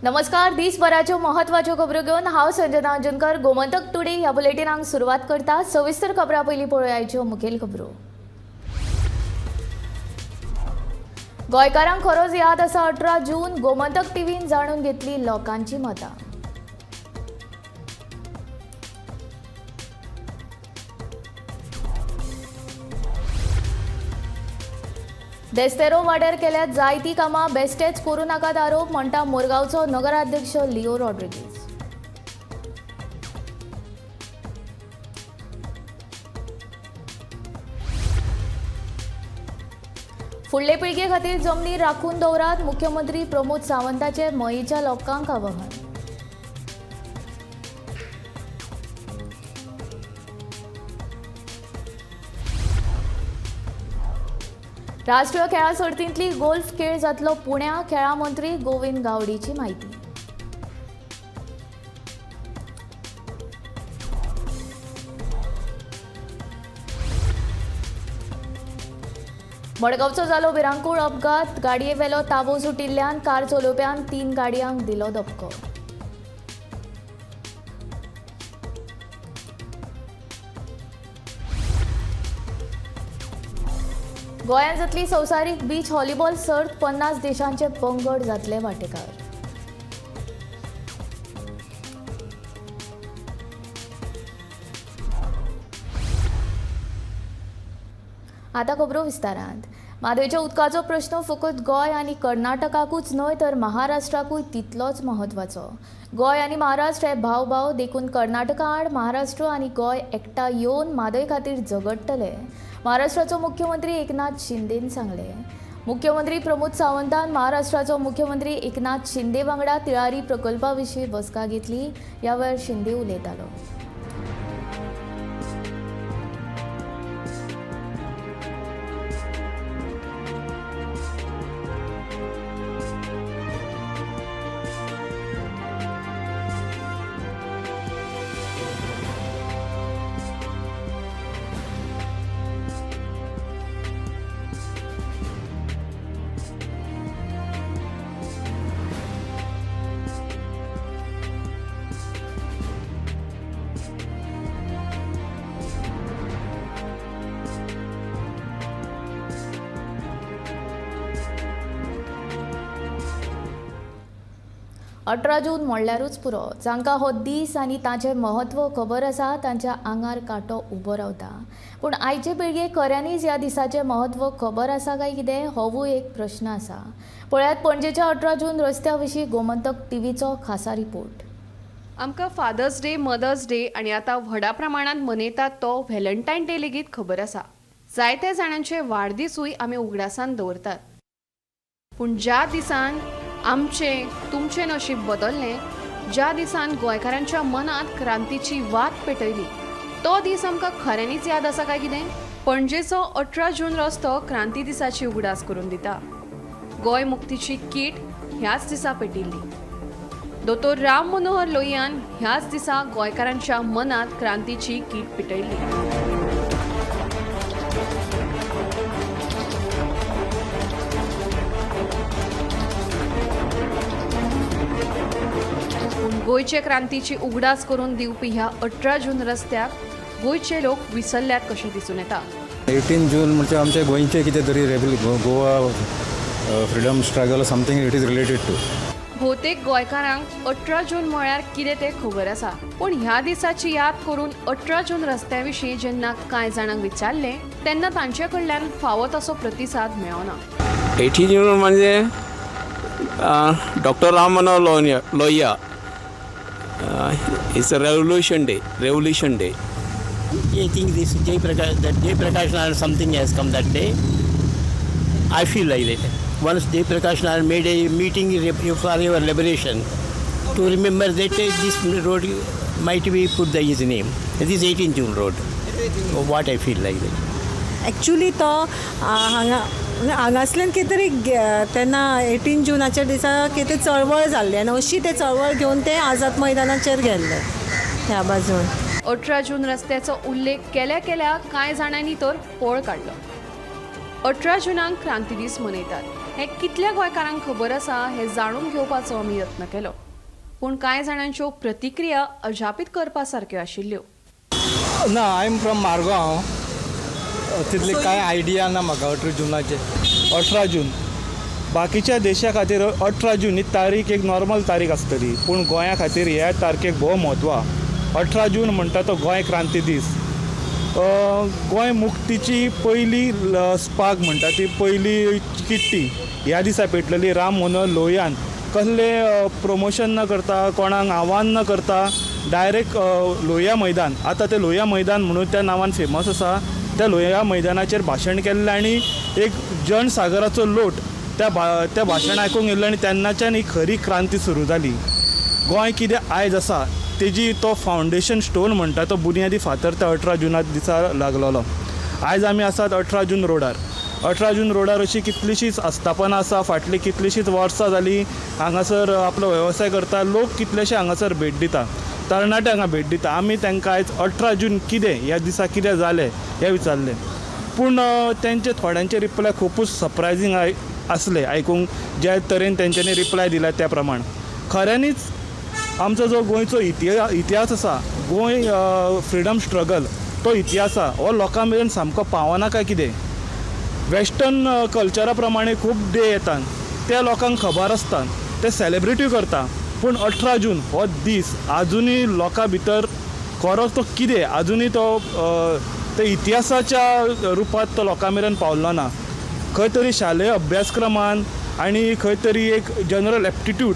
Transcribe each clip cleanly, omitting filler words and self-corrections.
नमस्कार, दिसभराच्यो महत्वाच्यो खबरो घेवन हांव संजना अंजनकर गोमंतक टुडे ह्या बुलेटिनाक सुरवात करता। सविस्तर खबरां पयलीं पळोवया मुखेल खबरो। गोंयकारांक खरोच याद आसा 18 जून गोमंतक टीव्हीन जाणून घेतली लोकांची मतां। देस्तेरो वाड्यार केल्यात जायती कामां, बेस्टेच करूं नाकात आरोप म्हणटा मोरगांवचो नगराध्यक्ष लिओ रॉड्रिगीज। फुडले पिळगे खातीर जमनी राखून दवरात, मुख्यमंत्री प्रमोद सावंताचे मयेच्या लोकांक आवाहन। राष्ट्रीय खेळां सर्तींतली गोल्फ खेळ जातलो पुण्या, खेळां मंत्री गोविंद गावडीची माहिती। मडगांवचो जालो भिरांकूळ अपघात, गाडयेवेलो ताबो सुटिल्ल्यान कार चलोवप्यान 3 गाडयांक दिलो धपको। गोंयांत जातली संवसारीक बीच व्हॉलीबॉल सर्त, 50 देशांचे पंगड जातले वांटेकार। आतां खबरो विस्तारांत। म्हादयच्या उदकाचो प्रश्न फकत गोंय आनी कर्नाटकाकूच न्हय तर महाराष्ट्राकूय तितलोच म्हत्वाचो। गोंय आनी महाराष्ट्र हे भाव भाव देखून कर्नाटका आड महाराष्ट्र आनी गोंय एकठांय येवन म्हादय खातीर झगडटले, महाराष्ट्राचो मुख्यमंत्री एकनाथ शिंदेन सांगले। मुख्यमंत्री प्रमोद सावंतान महाराष्ट्राचो मुख्यमंत्री एकनाथ शिंदे वांगडा तिळारी प्रकल्पा विशीं बसका घेतली। ह्या वेळार शिंदे उलयतालो। अठरा जून म्हणल्यारूच पुरो, जांकां हो दीस आनी ताचें म्हत्व खबर आसा तांच्या आंगार कांटो उबो रावता। पूण आयचे पिळगेक खऱ्यांनीच ह्या दिसाचें म्हत्व खबर आसा काय कितें होवूय एक प्रश्न आसा। पळयात पणजेच्या 18 जून रस्त्या विशीं गोमंतक टीव्हीचो खासा रिपोर्ट। आमकां फादर्स डे, मदर्स डे आनी आतां व्हडा प्रमाणांत मनयतात तो व्हॅलेंटायन डे लेगीत खबर आसा। जायत्या जाणांचे वाडदिसूय आमी उगडासान दवरतात। पूण ज्या दिसान आमचें तुमचें नशीब बदललें, ज्या दिसान गोंयकारांच्या मनांत क्रांतीची वात पेटयली, तो दीस आमकां खऱ्यांनीच याद आसा काय कितें? पणजेचो 18 जून रस्तो क्रांती दिसाची उगडास करून दिता। गोंय मुक्तीची कीट ह्याच दिसा पेटिल्ली। दोतोर राम मनोहर लोहियान ह्याच दिसा गोंयकारांच्या मनांत क्रांतीची कीट पेटयली। गोंयचे क्रांतीची उगडास करून दिवपी ह्या 18 जून रस्त्याक गोंयचे लोक विसरल्यात कशें दिसून येता। 18 जून म्हणजे आमचे गोंयचे कितें तरी Goa freedom struggle something it is related to. भोवतेक गोंयकारांक 18 जून म्हळ्यार कितें तें खबर आसा, पूण ह्या दिसाची याद करून 18 जून रस्त्या विशीं जेन्ना कांय जाणांक विचारलें तेन्ना तांचे कडल्यान फावो तसो प्रतिसाद मेळना। 18 जून म्हणजे Doctor Ram Manohar Lohia. It's a revolution day. Revolution day. I think this Jai Prakash, that Jai Prakash Narayan something has come that day. I feel like that. Once Jai Prakash Narayan made a meeting for our liberation, to remember that this road might be put the his name. This is 18 June road. What I feel like that. Actually, तो हांगा हांगासल्यान कितें तरी तेन्ना 18 जुनाच्या दिसा कितें चळवळ जाल्ली आनी अशी ते चळवळ घेवन ते आझाद मैदानाचेर गेल्ले ह्या बाजून। 18 जून रस्त्याचो उल्लेख केल्या केल्या कांय जाणांनी तर पळ काडलो। 18 जुनाक क्रांती दीस मनयतात। हें कितल्या गोंयकारांक खबर आसा हें जाणून घेवपाचो आमी यत्न केलो, पूण कांय जाणांच्यो प्रतिक्रिया अजापीत करपा सारक्यो आशिल्ल्यो. ना, I am from Margao. तितली कांय आयडिया ना म्हाका 18 जुनाचे. 18 जून बाकीच्या देशा खातीर 18 जून ही तारीख एक नॉर्मल तारीख आसतली, पूण गोंया खातीर ह्या तारखेक भोव म्हत्व आहा. 18 जून म्हणटा तो गोंय क्रांती दीस. गोंय मुक्तीची पयली स्पार्क म्हणटा ती पयली किट्टी ह्या दिसा पेटलेली. राम मनोहर लोहियान कसले प्रमोशन न करता, कोणाक आव्हान न करता डायरेक्ट लोहिया मैदान, आतां तें लोहिया मैदान म्हणून त्या नांवान फेमस आसा, त्या लोहिया मैदानाचेर भाशण केल्लें आनी एक जनसागराचो लोट त्या भाशण आयकूंक येयल्लो आनी तेन्नाच्यान ही खरी क्रांती सुरू जाली. गोंय कितें आयज आसा तेजी तो फावंडेशन स्टोन म्हणटा तो बुन्यादी फातर त्या 18 जुना दिसा लागलेलो. आयज आमी आसात 18 जून रोडार. 18 जून रोडार अशी कितलीशींच आस्थापनां आसा, फाटलीं कितलीशींच वर्सां जालीं हांगासर आपलो वेवसाय करता लोक, कितलेशे हांगासर भेट दिता, तरणाटे हांगा भेट दिता. आमी तांकां आयज 18 जून कितें ह्या दिसा कितें जालें हें विचारलें, पूण तेंचे थोड्यांचे रिप्लाय खुबूच सरप्रायजींग आसले आयकूंक. ज्या तरेन तेंच्यांनी रिप्लाय दिला त्या प्रमाण खऱ्यांनीच आमचो जो गोंयचो इतिहास आसा, गोंय फ्रिडम स्ट्रगल तो इतिहास आसा, हो लोकां मेरेन सामको पावना काय कितें. वेस्टर्न कल्चरा प्रमाणे खूब डे येतात, त्या लोकांक खबर आसता, ते सेलेब्रेटूय करता, पूण 18 जून हो दीस आजुनूय लोकां भितर खरो तो कितें आजुनूय तो ते इतिहासाच्या रुपांत तो लोकां मेरेन पावलो ना. खंय तरी शालेय अभ्यासक्रमान आनी खंय तरी एक जनरल एप्टिट्यूड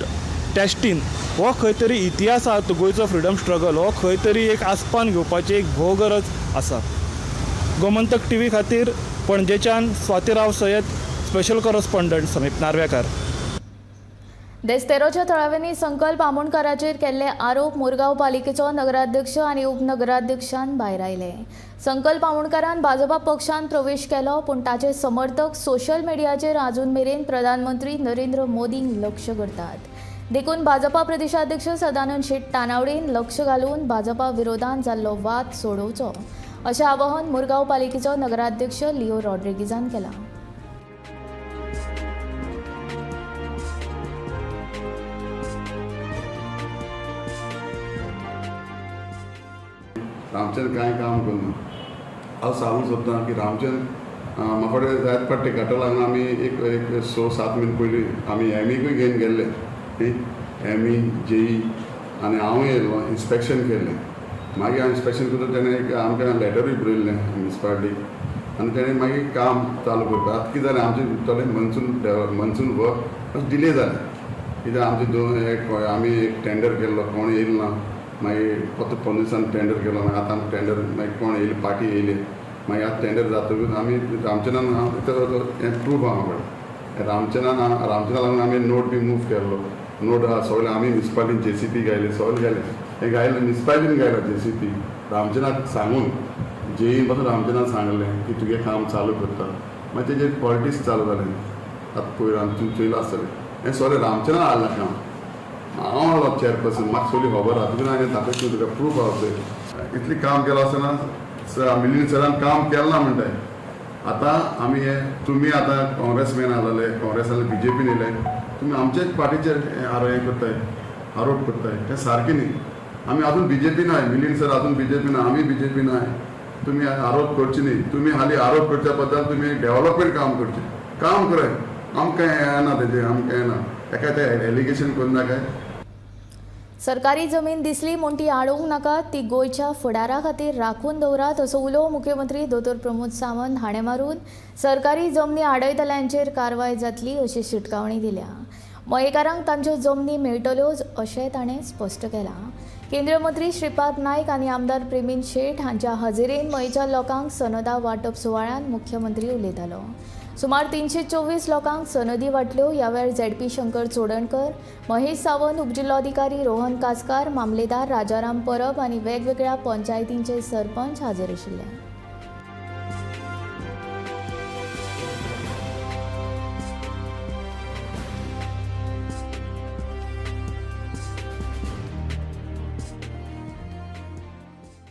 टेस्टीन हो खंय तरी इतिहास आहा तो गोंयचो फ्रिडम स्ट्रगल हो खंय तरी एक आसपान घेवपाची एक भोव गरज आसा. गोमंतक टीव्ही खातीर पणजेच्यान स्वाती राव सयत, स्पेशल कॉरस्पॉन्डंट समीप नार्वेकार. देस्तेरोच्या थळाव्यांनी संकल्प आमोणकाराचेर केल्ले आरोप मुरगांव पालिकेचो नगराध्यक्ष आनी उपनगराध्यक्षान भायर आयले. संकल्प आमोणकारान भाजपा पक्षान प्रवेश केलो, पूण ताचे समर्थक सोशल मिडियाचेर आजून मेरेन प्रधानमंत्री नरेंद्र मोदींक लक्ष करतात. देखून भाजपा प्रदेशाध्यक्ष सदानंद शेट तानावडेन लक्ष घालून भाजपा विरोधान जाल्लो वाद सोडोवचो अशें आवाहन मुरगांव पालिकेचो नगराध्यक्ष लिओ रॉड्रिगीजान केलां. रामचंद्र कांय काम करना. हांव सांगूंक सोदतां की रामचंद्र म्हाका कडेन जायत पडटे गटर हांगा आमी एक 6-7 म्हयने पयलीं आमी एमीकूय घेवन गेल्ले, एमी जेई आनी हांवूय येयल्लो, इन्स्पेक्शन केल्लें. मागीर हांव इन्स्पेक्शन करता तेणें एक आमकां लेटरूय बरयल्लें म्युनिसिपालिटीक आनी तेणें मागीर काम चालू करता. आतां कितें जालें, आमचें थोडें मनसून वर्क मातशें डिले जालें. कित्याक आमचें दोन एक आमी एक टेंडर केल्लो, कोण येयलो ना, मागीर फक्त 15 दिसान टेंडर केलो. मागीर आतां आमकां टेंडर मागीर कोण येयले पार्टी येयली, मागीर आतां टेंडर जातकूच आमी रामचंद्रान हें प्रूफ आहा कडेन. रामचंद्रा लागून आमी नोट बी मूव केल्लो, नोट आहा सगळें आमी म्युनिसिपालिटीन जेसीपी गायले, सगळें गायलें, हें गायलें म्युनिसिपालिटीन गायला जेसीपी. रामचंद्राक सांगून जेई पासून रामचंद्रान सांगलें की तुगें काम चालू करता. मागीर तेजेर पॉलिटिक्स चालू जालें. आतां पयर आमी तुमी चोयलां आसतलें हें सगळें रामचंद्रान हाडलां काम. हांव आहलो चेअरपर्सन, म्हाका सगळी खबर आहा, तुका हांवें दाखयतलें तुका प्रूफ आहा पळय. इतलें काम केलां आसतना मिलिंद सरान काम केलें ना म्हणटाय. आतां आमी हे तुमी आतां काँग्रेसमॅन आसलेले, काँग्रेसांतले बीजेपीन येयले, तुमी आमचेच पार्टीचेर हें करताय, आरोप करताय, तें सारकें न्ही. आमी आजून बीजेपी नाय, मिलिंद सर आजून बीजेपी ना, आमी बीजेपी नाय. तुमी आरोप करचे न्ही. तुमी हालीं आरोप करच्या बद्दल तुमी डेव्हलपमेंट काम करचें, काम कराय. आमकां हें ना तेजें, आमकां हें ना, एका तें एलिगेशन करूं नाकाय. सरकारी जमीन दिसली म्हूण ती आडोवंक नाका, ती गोंयच्या फुडारा खातीर राखून दवरात असो उलो मुख्यमंत्री दोतोर प्रमोद सावंत हाणें मारून सरकारी जमनी आडयतल्यांचेर कारवाय जातली अशी शिटकावणी दिल्या. मयेकारांक तांच्यो जमनी मेळटल्योच अशें ताणें स्पश्ट केलां. केंद्रीय मंत्री श्रीपाद नायक आनी आमदार प्रेमीन शेट हांच्या हजेरेन मयेच्या लोकांक सनदा वांटप सुवाळ्यांत मुख्यमंत्री उलयतालो. सुमार 324 लोकांक सनदी वांटल्यो. ह्या वेळार झेडपी शंकर चोडणकर, महेश सावंत, उपजिल्लोधिकारी रोहन कासकार, मामलेदार राजाराम परब आनी वेगवेगळ्या पंचायतींचे सरपंच हाजीर आशिल्ले.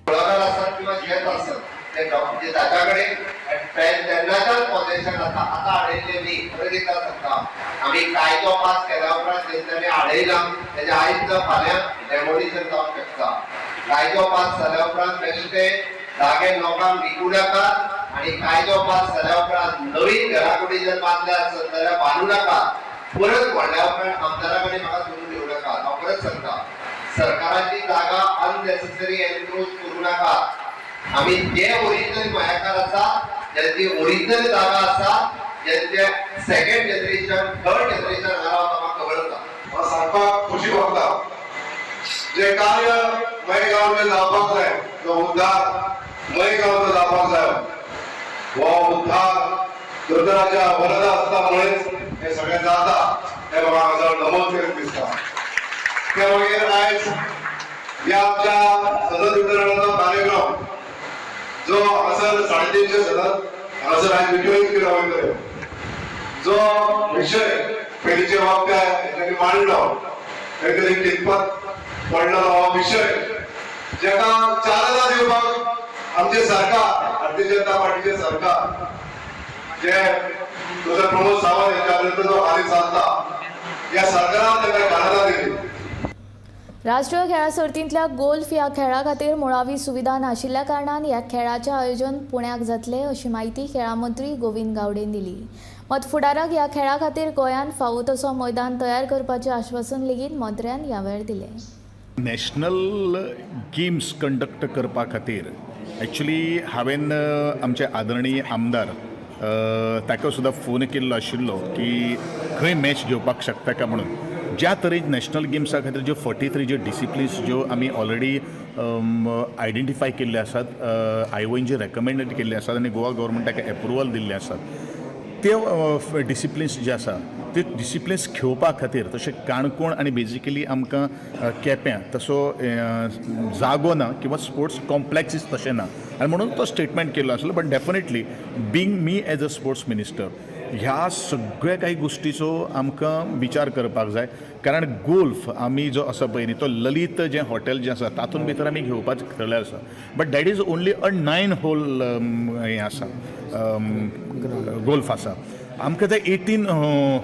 कुळागर आसत किंवा शेत आसत ते ताच्या कडेन तेन्नाच्यान डेमोलिशन जाता. आतां हाडयल्लें न्ही, परत एकदां सांगता, आमी कायदो पास केल्या उपरांत तेंच्यांनी हाडयला तेजें आयज फाल्यां डेमोलिशन जावंक शकता. कायदो पास जाल्या उपरांत बेश्टे जागे लोकांक विकूं नाकात आनी कायदो पास जाल्या उपरांत नवीन घराकुडी जर बांदल्या आसत जाल्यार बांदू नाकात. परत व्हडल्या उपरांत आमदारा कडेन म्हाका सोदून येवं नाकात. हांव परत सांगता, सरकाराची जागा अननेसेसरी एनक्रोच करूं नाकात. आमी जे ओरिजिनल गोंयकार आसा, ज्यांची ओरिजिनल जागा आसा, ज्यांचे सेकंड जनरेशन थर्ड जनरेशन हांगा रावता, म्हाका खबर आसा. म्हाका सांगपाक खुशी भोगता, जे कार्य मयगांवचें जावपाक जाय, जो उद्धार मयगांवचो जावपाक जाय, हो उद्धार दोतोराच्या वरदा आसता मुळेच हे सगळें जाता हें म्हाका हांगासर नमूद करीत दिसता. त्या मागीर आयज ह्या आमच्या सदन वितरणाचो कार्यक्रम जो हांगासर 350 सदन हांगासर आयज मिटिंग केलो वयतले, जो विशय पयलींचे वक्ते हेंच्यांनी मांडलो, खंय तरी कितपत पडलो हो विशय जेका चालना दिवपाक आमचें सरकार, भारतीय जनता पार्टीचें सरकार जे डॉक्टर प्रमोद सावंत हेंच्या नेतृत्वा खाली चलता, ह्या सरकारान ताका चालना दिली. राष्ट्रीय खेळां सर्तींतल्या गोल्फ ह्या खेळा खातीर मुळावी सुविधा नाशिल्ल्या कारणान ह्या खेळाचें आयोजन पुण्याक जातलें अशी म्हायती खेळां मंत्री गोविंद गावडेन दिली. मात फुडाराक ह्या खेळा खातीर गोंयांत फावो तसो मैदान तयार करपाचें आश्वासन लेगीत मंत्र्यान ह्या वेळार दिलें. नॅशनल गेम्स कंडक्ट करपा खातीर एक्चुली हांवें आमचे आदरणीय आमदार ताका सुद्दां फोन केल्लो आशिल्लो की खंय मॅच घेवपाक शकता काय म्हणून. ज्या तरेन नॅशनल गेम्सा खातीर ज्यो 43 ज्यो डिसिप्लिन्स ज्यो आमी ऑलरेडी आयडेंटिफाय केल्ले आसात, I O N J recommended केल्ले आसात आनी गोवा गव्हर्मेंट ताका एप्रुवल दिल्लें आसात, त्यो डिसिप्लिन्स जे आसा त्यो डिसिप्लिन्स खेळोवपा खातीर तशें काणकोण आनी बेजिकली आमकां केप्यां तसो जागो ना किंवा स्पोर्ट्स कॉम्प्लेक्सीस तशें ना आनी म्हणून तो स्टेटमेंट केल्लो आसलो. But definitely being me as a sports minister, ह्या सगळ्या काही गोश्टीचो आमकां विचार करपाक जाय, कारण गोल्फ आमी जो आसा पळय न्ही, तो ललीत जें हॉटेल जें आसा तातूंत भितर आमी घेवपाचें ठरलें आसा, but that is only a 9 hole हें आसा, गोल्फ आसा. आमकां जाय 18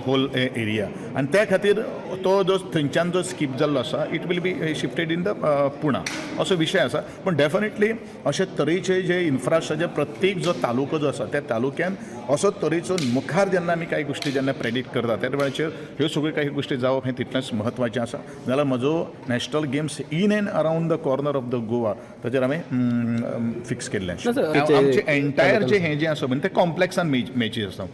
होल एरिया आनी त्या खातीर तो जो थंयच्यान जो स्कीप जाल्लो आसा, it will be shifted in the Pune असो विशय आसा. पूण डेफिनेटली अशे तरेचे जे इन्फ्रास्ट्रक्चर प्रत्येक जो तालुको जो आसा त्या तालुक्यान असो तरेचो मुखार जेन्ना आमी कांय गोश्टी जेन्ना प्रेडिक्ट करता त्या वेळाचेर ह्यो सगळ्यो काही गोश्टी जावप हें तितलेंच म्हत्वाचें आसा. जाल्यार म्हजो national games in and around the corner of the Goa ताचेर हांवें फिक्स केल्लें आशिल्लें. आमचे एंटायर जे हें जें आसा पळय तें कॉम्प्लेक्सान मॅचीस आसा.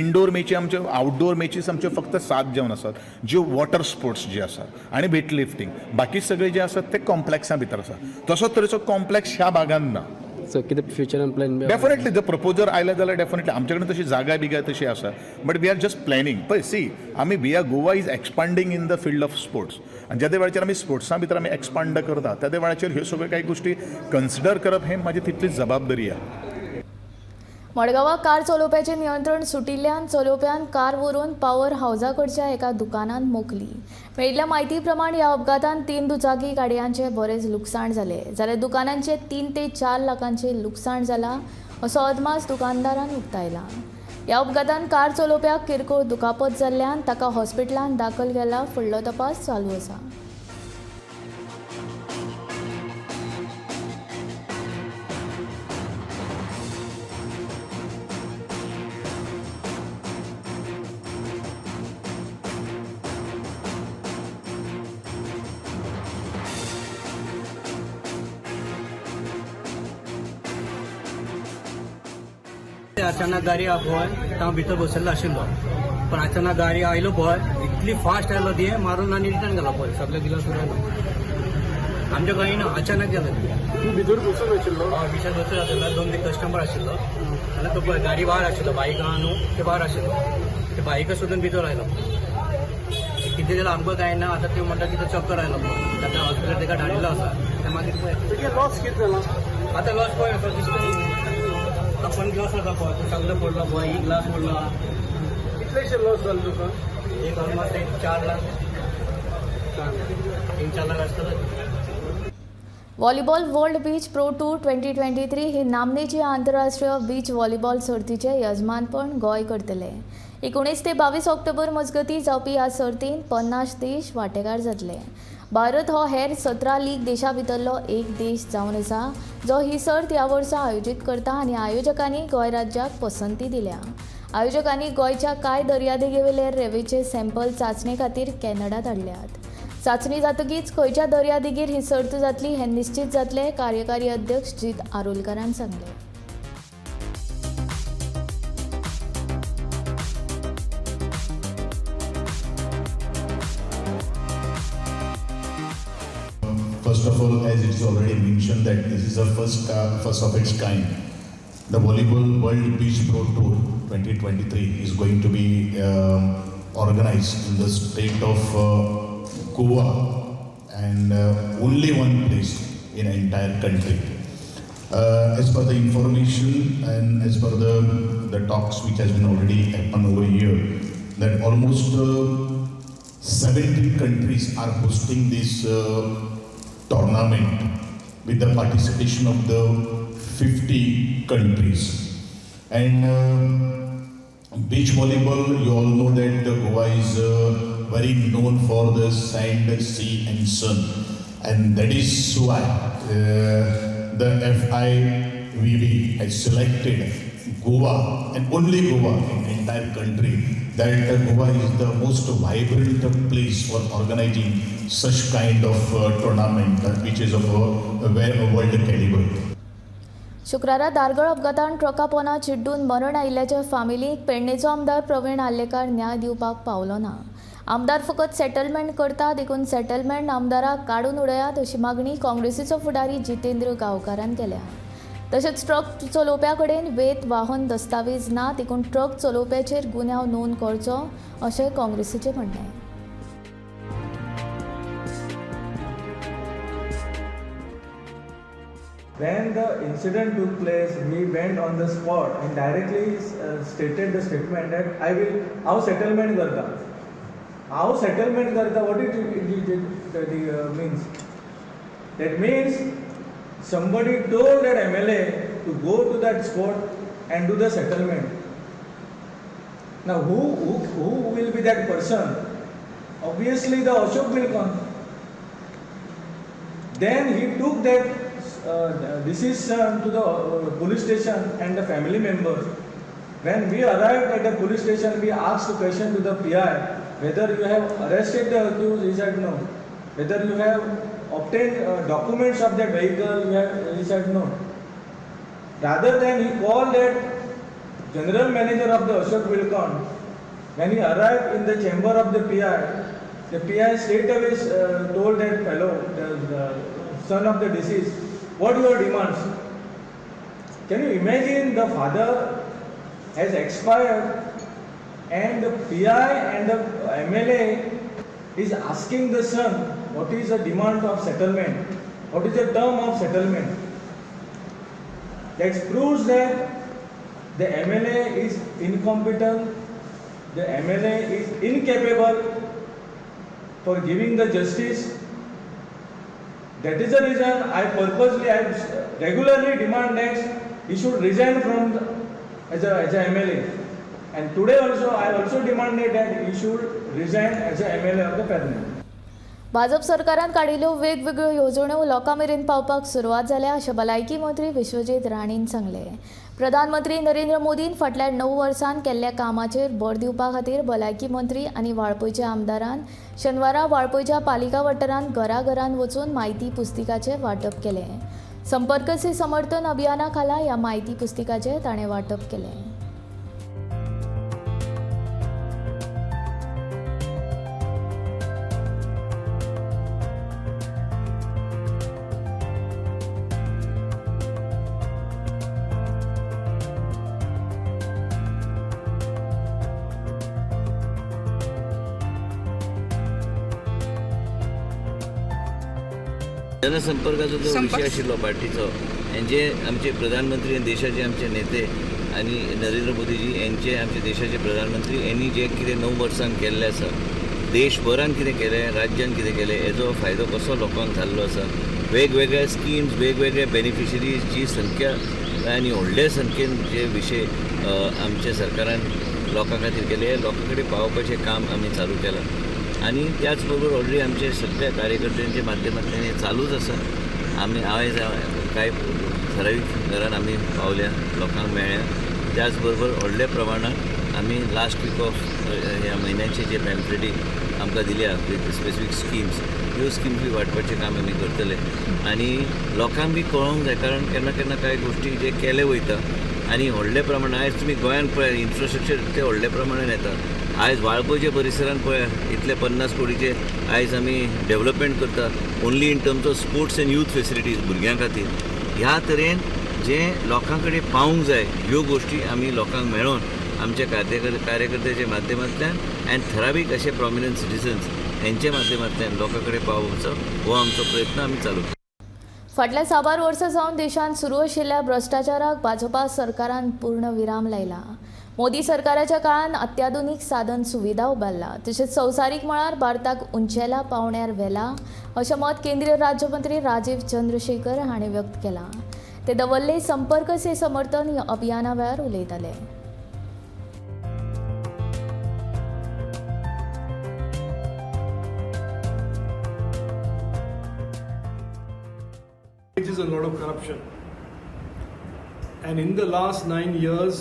इंडोर मॅची आमच्यो, आउटडोर मॅचीस आमच्यो फक्त 7 जावन आसात, ज्यो वॉटर स्पोर्ट्स जे आसात आनी वेट लिफ्टींग, बाकी सगळे जे आसात ते कॉम्प्लेक्सा भितर आसा. तसो तरेचो कॉम्प्लेक्स ह्या भागान ना. सो कितें फ्युचरान प्लॅन? डेफिनेटली जर प्रपोजर आयले जाल्यार डेफिनेटली आमचे कडेन तशी जागा बिगा तशी आसा, but we are just planning. पळय सी आमी we are Goa is expanding in the field of sports आनी ज्या वेळाचेर आमी स्पोर्ट्सां भितर आमी एक्सपांड करता त्या वेळाचेर ह्यो सगळ्यो कांय गोश्टी कन्सिडर करप हें म्हाजी तितलीच जबाबदारी आहा. मडगांवां कार चलोवप्याचें नियंत्रण सुटिल्ल्यान चलोवप्यान कार व्हरून पावर हावजा कडच्या एका दुकानांत मोखली. मेळिल्ल्या म्हायती प्रमाण ह्या अपघातांत 3 दुचाकी गाडयांचें बरेंच लुकसाण जालें, जाल्यार दुकानांचें 3 ते 4 लाखांचें लुकसाण जालां असो अदमास दुकानदारान उक्तायला. ह्या अपघातांत कार चलोवप्याक किरकोळ दुखापत जाल्ल्यान ताका हॉस्पिटलांत दाखल केला. फुडलो तपास चालू आसा. अचानक गाडी पळय हांव भितर बशिल्लो आशिल्लो, पण अचानक गाडी आयलो पळय इतली फास्ट आयलो ती मारून आनी रिटर्न गेलो पळय, सगळे गिलास उडयलो. आमच्या खंय ना अचानक गेलो. तूं भितर बसून आशिल्लो? हय, भितर बसून आशिल्लो. 2 3 कस्टमर आशिल्लो आनी तो पळय गाडी भायर आशिल्लो, बायक आहा न्हू ते भायर आशिल्लो, ते बायका सोदून भितर आयलो. कितें जालें आमकां कांय ना. आतां त्यो म्हणटा कितें चक्कर आयलो पळय, आतां हॉस्पिटल ताका धाडिल्लो आसा. ते मागीर पळय लॉस कितें जाला आतां लॉस पळय दिसता आपण ग्लास आसा पळय तो सगळो पडलो पळय, एक ग्लास पडलो. कितलेशे लॉस जाले तुका? एक ऑलमोस्ट 4 लाख, 3-4 लाख आसतलो. Volleyball world beach pro tour 2023 ही नामनेची आंतरराष्ट्रीय बीच व्हॉलीबॉल सर्तीचें यजमानपण गोंय करतले. 19 ते 22 ऑक्टोबर मजगतीं जावपी ह्या सर्तींत 50 देश वांटेकार जातले. भारत हो हेर 17 लीग देशां भितरलो एक देश जावन आसा जो ही सर्त ह्या वर्सा आयोजीत करता आनी आयोजकांनी गोंय राज्याक पसंती दिल्या. आयोजकांनी गोंयच्या कांय दर्यादेगेवेले रेंवेचे सॅम्पल चांचणे खातीर कॅनडा धाडल्यात. चांचणी जातकीच खंयच्या दर्यादेगेर ही सर्त जातली हें निश्चित जातलें, कार्यकारी अध्यक्ष जीत आरोलकारान सांगलें. First of all, as it is already mentioned that this is the first of its kind. The Volleyball World Beach Pro Tour 2023 is going to be organized in the state of Goa and only one place in the entire country. As per the information and as per the talks which has been already happened over here, that almost 17 countries are hosting this tournament with the participation of the 50 countries. And beach volleyball, you all know that the Goa is very known for the sand, sea and sun, and that is why the FIVB has selected Goa and only Goa in the entire country, that Goa is the most vibrant place for organizing such kind of tournament which is of a world caliber. शुक्रारा दारगळ अपघातान ट्रका पोना चिड्डून मरण आयिल्ल्याच्या फामिलीक पेडणेचो आमदार प्रवीण आर्लेकार न्याय दिवपाक पावलो ना. आमदार फकत सेटलमेंट करता देखून सेटलमेंट आमदाराक काडून उडयात अशी मागणी काँग्रेसीचो फुडारी जितेंद्र गांवकारान केल्या. तशेंच ट्रक चलोवप्या कडेन वेत वाहन दस्तावेज ना देखून ट्रक चलोवप्याचेर गुन्यांव नोंद करचो अशें काँग्रेसीचें म्हणणें. When the incident took place, he went on the spot and directly stated the statement that I will, हांव settlement करता. हांव settlement करता, what it means? That means somebody told that MLA to go to that spot and do the settlement. Now who will be that person? Obviously the Ashok will come. Then he took that decision to the police station and the family members. When we arrived at the police station, we asked the question to the PI whether you have arrested the accused. He said no. Whether you have obtained documents of that vehicle, he said no. Rather than he called that general manager of the Ashok Wilcon. When he arrived in the chamber of the PI straight away told that fellow, the son of the deceased, what your demands? Can you imagine the father has expired and the PI and the MLA is asking the son what is the demand of settlement, what is the term of settlement. That proves that the MLA is incompetent, the MLA is incapable for giving the justice. That is the reason I purposely, I regularly demand next, he should resign from as a MLA. And today also, I also demanded that he should resign as a MLA of the Pernem. Bhajap सरकारान काडिल्ल्यो वेगवेगळ्यो येवजण्यो लोकां मेरेन पावपाक सुरवात जाल्या अशें भलायकी मंत्री विश्वजीत राणेन सांगलें. प्रधानमंत्री नरेंद्र मोदीन फाटल्या 9 वर्सांत केल्ल्या कामाचेर भर दिवपा खातीर भलायकी मंत्री आनी वाळपयच्या आमदारान शेनवारा वाळपयच्या पालिका वाठारांत घराघरांत वचून म्हायती पुस्तिकाचें वांटप केलें. संपर्क से समर्थन अभियाना खाला ह्या म्हायती पुस्तिकाचें ताणें वांटप केलें. जनसंपर्काचो जो विशय आशिल्लो पार्टीचो, हेंचे आमचे प्रधानमंत्री आनी देशाचे आमचे नेते आनी नरेंद्र मोदीजी हेंचे आमचे देशाचे प्रधानमंत्री यांनी जे कितें 9 वर्सांत केल्लें आसा, देशभरान कितें केलें, राज्यान कितें केलें, हेजो फायदो कसो लोकांक जाल्लो आसा. वेगवेगळ्या स्किम्स, वेगवेगळ्या बेनिफिशरीजची संख्या आनी व्हडले संख्येन जे विशय आमच्या सरकारान लोकां खातीर केले, हे लोकां कडेन पावोवपाचें काम आमी चालू केलां. आनी त्याच बरोबर ऑलरेडी आमचे सगळ्या कार्यकर्त्यांच्या माध्यमांतल्यान हें चालूच आसा. आमी आयज कांय ठरावीक घरान आमी पावल्या, लोकांक मेळ्ळ्या. त्याच बरोबर व्हडल्या प्रमाणात आमी लास्ट वीक ऑफ ह्या म्हयन्याचे जे पॅम्पलेटी आमकां दिल्या विथ स्पेसिफीक स्किम्स, ह्यो स्किम्स बी वांटपाचें काम आमी करतले. आनी लोकांक बी कळोंक जाय, कारण केन्ना केन्ना कांय गोश्टी जे केले वयता आनी व्हडल्या प्रमाणान आयज तुमी गोंयांत पळयात इन्फ्रास्ट्रक्चर इतलें व्हडल्या प्रमाणान येता. आयज वाळपयच्या परिसरान पळया इतले 50 कोटीचे आयज आमी डेवलपमेंट करता only in terms of sports and youth facilities भुरग्यां खातीर. ह्या तरेन जे लोकां कडेन पावूंक जाय ह्यो गोश्टी आमी लोकांक मेळोन आमच्या कार्यकर्त्याच्या माध्यमांतल्यान आनी थरावीक अशे प्रॉमिनंट सिटीजन्स हेंच्या माध्यमांतल्यान लोकां कडेन पावोवचो हो आमचो प्रयत्न आमी चालू. फाटल्या साबार वर्सां सावन देशांत सुरू आशिल्ल्या भ्रश्टाचाराक भाजपा सरकारान पूर्ण विराम लायला. मोदी सरकाराच्या काळान अत्याधुनीक साधन सुविधा उबारला, तशेंच संवसारीक मळार भारताक उंचेल्या पावंड्यार व्हेला अशें मत केंद्रीय राज्यमंत्री राजीव चंद्रशेखर हांणी व्यक्त केलां. ते दवर्ले संपर्क से समर्थन ह्या अभियाना वेळार उलयताले. Is a lot of corruption, and in the last 9 years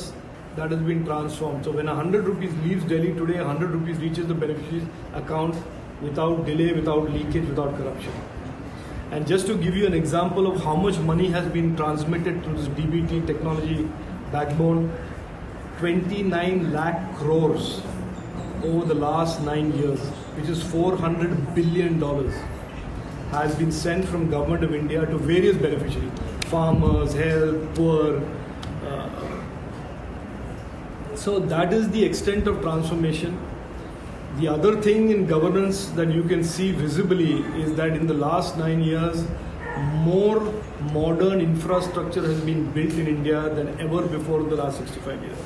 that has been transformed. So when 100 rupees leaves Delhi today, 100 rupees reaches the beneficiary's account without delay, without leakage, without corruption. And just to give you an example of how much money has been transmitted through this DBT technology backbone, 29 lakh crores over the last 9 years, which is $400 billion. Has been sent from Government of India to various beneficiaries, farmers, health, poor. So that is the extent of transformation. The other thing in governance that you can see visibly is that in the last 9 years, more modern infrastructure has been built in India than ever before in the last 65 years.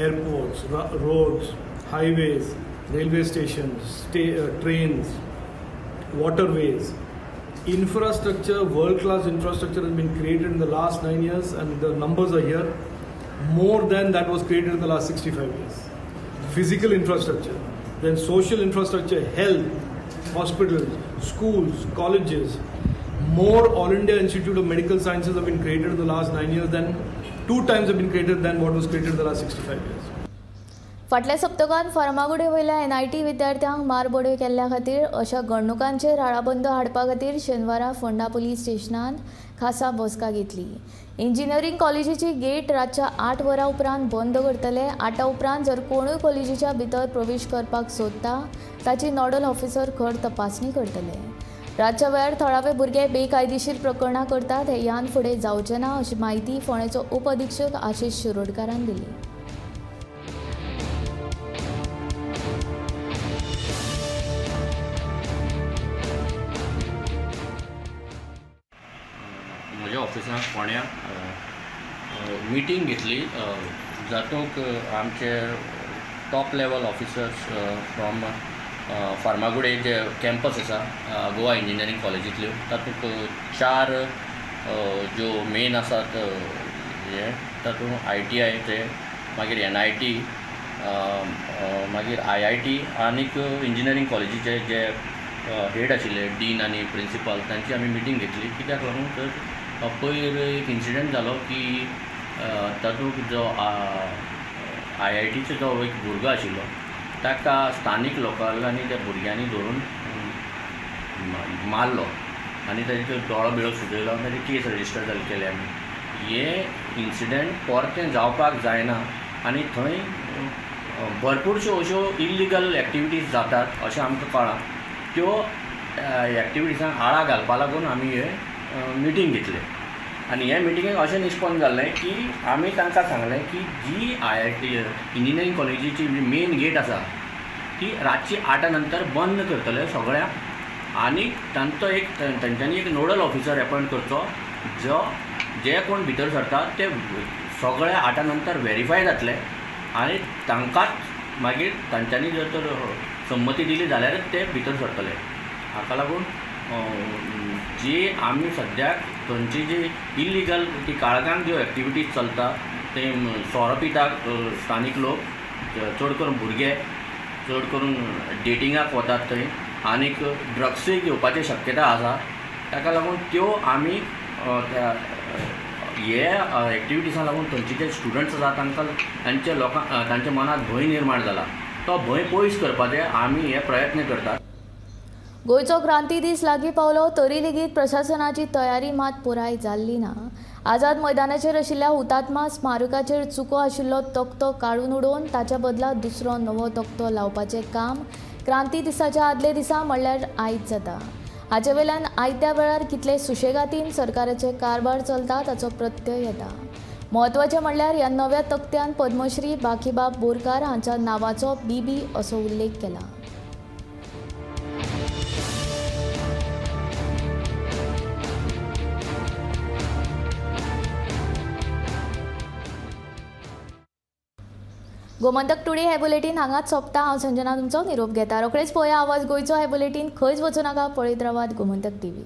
Airports, roads, highways, railway stations, trains, waterways, infrastructure, world-class infrastructure has been created in the last 9 years, and the numbers are here, more than that was created in the last 65 years. Physical infrastructure, then social infrastructure, health, hospitals, schools, colleges. More All India Institute of Medical Sciences have been created in the last 9 years than 2 times have been created than what was created in the last 65 years. फाटल्या सप्तकांत फार्मागुडे वयल्या NIT विद्यार्थ्यांक मारबडय केल्ल्या खातीर अशा घडणुकांचेर आळाबंद हाडपा खातीर शेनवारा फोंडा पुलीस स्टेशनान खासा बसका घेतली. इंजिनियरींग कॉलेजीची गेट रातच्या 8 वरां उपरांत बंद करतले. 8 उपरांत जर कोणूय कॉलेजीच्या भितर प्रवेश करपाक सोदता ताची नॉडल ऑफिसर खर तपासणी करतले. रातच्या वेळार थळावे भुरगे बेकायदेशीर प्रकरणां करतात हे ह्यान फुडें जावचें ना अशी म्हायती फोंडेचो उपअधिक्षक आशिष शिरोडकारान दिली. म्हज्या ऑफिसांत फोंड्या मिटींग घेतली जातूंत आमचे top level officers from Farmagudi जे कॅम्पस आसा गोवा इंजिनियरींग कॉलेजींतल्यो तातूंत 4 ज्यो मेन आसात हे तातूंत ITI ते मागीर NIT मागीर IIT आनीक इंजिनियरींग कॉलेजीचे जे हेड आशिल्ले डीन आनी प्रिंसिपल तांची आमी मिटींग घेतली. कित्याक लागून तर पयर एक इन्सिडंट जालो की तातूंत जो IITचो जो एक भुरगो आशिल्लो ताका स्थानीक लोकांनी त्या भुरग्यांनी धरून मारलो आनी ताजे दोळो बिळो सुजयलो आनी ताजी केस रजिस्टर जाली केली आमी. हे इन्सिडंट परतें जावपाक जायना आनी थंय भरपूरश्यो अश्यो इल्लिगल एक्टिविटीज जातात अशें आमकां कळ्ळां. त्यो एक्टिविटीजांक आळा घालपा लागून आमी हे मिटींग घेतले आनी हे मिटिंगेक अशें निश्पन्न जालें की आमी तांकां सांगलें की जी IIT engineering कॉलेजीची मेन गेट आसा ती रातची 8 नंतर बंद करतले सगळ्यांक आनी तांचो एक तांच्यांनी एक नोडल ऑफिसर एपॉयंट करचो जो जे कोण भितर सरतात ते सगळे 8 नंतर वेरीफाय जातले आनी तांकांच मागीर तांच्यांनी जर तर संमती दिली जाल्यारच ते भितर सरतले. हाका लागून जी आमी सद्याक थंयची जी इल्लिगल ती काळखान ज्यो एक्टिविटीज चलता ते सोरो पितात स्थानीक लोक, चड करून भुरगे, चड करून डेटिंगाक वतात थंय आनीक ड्रग्सूय घेवपाची शक्यता आसा. ताका लागून त्यो आमी त्या हे एक्टिविटीजां लागून थंयचे जे स्टुडंट्स आसा तांकां तांच्या लोकांक तांच्या मनांत भंय निर्माण जाला, तो भंय पयस करपाचे आमी हे प्रयत्न करतात. गोंयचो क्रांती दीस लागीं पावलो तरी लेगीत प्रशासनाची तयारी मात पुराय जाल्ली ना. आझाद मैदानाचेर आशिल्ल्या हुतात्मा स्मारकाचेर चुको आशिल्लो तकटो काडून उडोवन ताच्या बदला दुसरो नवो तकटो लावपाचें काम क्रांती दिसाच्या आदले दिसा म्हणल्यार आयज जाता. हाचे वेल्यान आयत्या वेळार कितले सुशेगातीन सरकाराचे कारभार चलता ताचो प्रत्यय येता. म्हत्वाचें म्हणल्यार ह्या नव्या तकट्यान पद्मश्री बाकीबाब बोरकार हांच्या नांवाचो बीबी असो उल्लेख केला. गोमंतक टुडे हे बुलेटीन हांगाच सोंपता. हांव संजना तुमचो निरोप घेता. रोखडेच पळया आवाज गोंयचो हे बुलेटीन. खंयच वचूं नाका, पळयत रावात गोमंतक टीव्ही.